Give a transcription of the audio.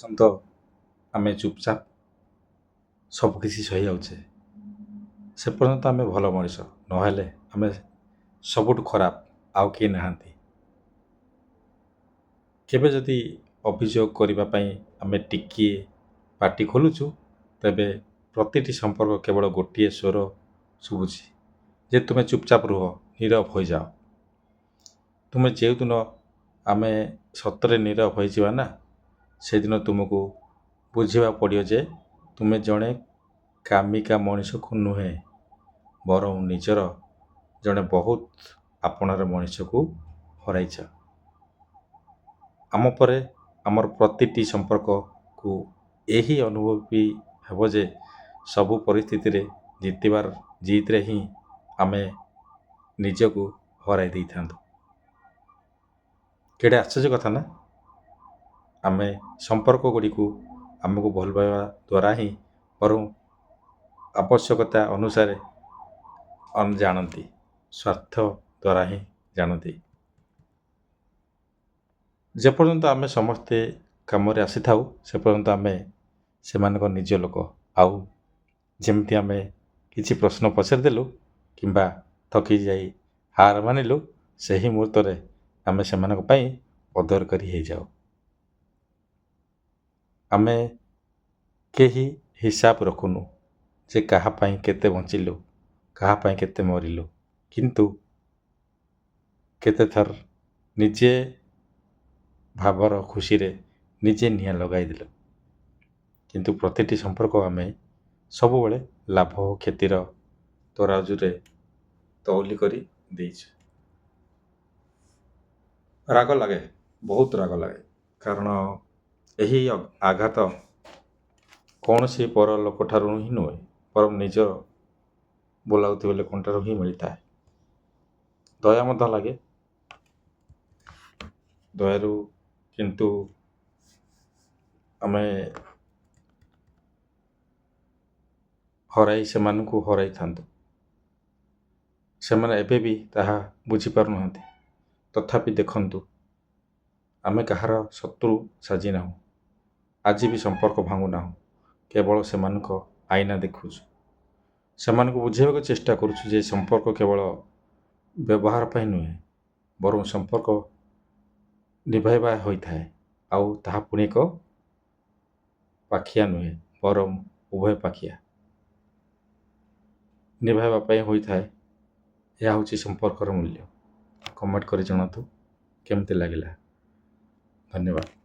ପର୍ଯ୍ୟନ୍ତ ଆମେ ଚୁପଚାପ ସବୁକିଛି ସହିଯାଉଛେ, ସେ ପର୍ଯ୍ୟନ୍ତ ଆମେ ଭଲ ମଣିଷ, ନହେଲେ ଆମେ ସବୁଠୁ ଖରାପ, ଆଉ କେହି ନାହାନ୍ତି। କେବେ ଯଦି ଅଭିଯୋଗ କରିବା ପାଇଁ ଆମେ ଟିକିଏ ପାଟି ଖୋଲୁଛୁ, ତେବେ ପ୍ରତିଟି ସମ୍ପର୍କ କେବଳ ଗୋଟିଏ ସ୍ୱର ଶୁଭୁଛି ଯେ ତୁମେ ଚୁପଚାପ ରୁହ, ନୀରବ ହୋଇଯାଅ। ତୁମେ ଯେଉଁଦିନ ଆମେ ସତରେ ନୀରବ ହୋଇଯିବା ନା, ସେଦିନ ତୁମକୁ ବୁଝିବାକୁ ପଡ଼ିବ ଯେ ତୁମେ ଜଣେ କାମିକା ମଣିଷକୁ ନୁହେଁ, ବରଂ ନିଜର ଜଣେ ବହୁତ ଆପଣାର ମଣିଷକୁ ହରାଇଛ। ଆମ ପରେ ଆମର ପ୍ରତିଟି ସମ୍ପର୍କକୁ ଏହି ଅନୁଭବ ବି ହେବ ଯେ ସବୁ ପରିସ୍ଥିତିରେ ଜିତିବାର ଜିଦ୍ରେ ହିଁ ଆମେ ନିଜକୁ ହରାଇ ଦେଇଥାନ୍ତୁ। କେଡ଼େ ଆଶ୍ଚର୍ଯ୍ୟ କଥା ନା? ଆମେ ସମ୍ପର୍କ ଗୁଡ଼ିକୁ ଆମକୁ ଭଲ ପାଇବା ଦ୍ୱାରା ହିଁ ବରଂ ଆବଶ୍ୟକତା ଅନୁସାରେ ଜାଣନ୍ତି, ସ୍ୱାର୍ଥ ଦ୍ୱାରା ହିଁ ଜାଣନ୍ତି। ଯେପର୍ଯ୍ୟନ୍ତ ଆମେ ସମସ୍ତେ କାମରେ ଆସିଥାଉ, ସେ ପର୍ଯ୍ୟନ୍ତ ଆମେ ସେମାନଙ୍କ ନିଜ ଲୋକ। ଆଉ ଯେମିତି ଆମେ କିଛି ପ୍ରଶ୍ନ ପଚାରିଦେଲୁ କିମ୍ବା ଥକି ଯାଇ ହାର ମାନିଲୁ, ସେହି ମୁହୂର୍ତ୍ତରେ ଆମେ ସେମାନଙ୍କ ପାଇଁ ଅଦରକାରୀ ହେଇଯାଉ। ଆମେ କେହି ହିସାବ ରଖୁନୁ ଯେ କାହା ପାଇଁ କେତେ ବଞ୍ଚିଲୁ, କାହା ପାଇଁ କେତେ ମରିଲୁ, କିନ୍ତୁ କେତେଥର ନିଜେ ଭାବର ଖୁସିରେ ନିଜେ ନିଆଁ ଲଗାଇଦେଲୁ। କିନ୍ତୁ ପ୍ରତିଟି ସମ୍ପର୍କ ଆମେ ସବୁବେଳେ ଲାଭ ଓ କ୍ଷତିର ତରାଜୁରେ ତଉଲି କରି ଦେଇଛୁ। ରାଗ ଲାଗେ, ବହୁତ ରାଗ ଲାଗେ, କାରଣ ଏହି ଆଘାତ କୌଣସି ପର ଲୋକଠାରୁ ହିଁ ନୁହେଁ, ବରଂ ନିଜ ବୋଲାଉଥିବା ଲୋକଙ୍କଠାରୁ ହିଁ ମିଳିଥାଏ। ଦୟା ମଧ୍ୟ ଲାଗେ, ଦୟାରୁ କିନ୍ତୁ ଆମେ ହରାଇ ସେମାନଙ୍କୁ ହରାଇଥାନ୍ତୁ। ସେମାନେ ଏବେ ବି ତାହା ବୁଝିପାରୁନାହାନ୍ତି। ତଥାପି ଦେଖନ୍ତୁ, ଆମେ କାହାର ଶତ୍ରୁ ସାଜିନାହୁଁ, ଆଜି ବି ସମ୍ପର୍କ ଭାଙ୍ଗୁନାହୁଁ, କେବଳ ସେମାନଙ୍କ ଆଇନା ଦେଖୁଛୁ। ସେମାନଙ୍କୁ ବୁଝାଇବାକୁ ଚେଷ୍ଟା କରୁଛୁ ଯେ ସମ୍ପର୍କ କେବଳ ବ୍ୟବହାର ପାଇଁ ନୁହେଁ, ବରଂ ସମ୍ପର୍କ ନିଭାଇବା ହୋଇଥାଏ, ଆଉ ତାହା ପୁଣି ଏକ ପାଖିଆ ନୁହେଁ, ବରଂ ଉଭୟ ପାଖିଆ ନିଭାଇବା ପାଇଁ ହୋଇଥାଏ। ଏହା ହେଉଛି ସମ୍ପର୍କର ମୂଲ୍ୟ। କମେଣ୍ଟ କରି ଜଣାନ୍ତୁ କେମିତି ଲାଗିଲା। ଧନ୍ୟବାଦ।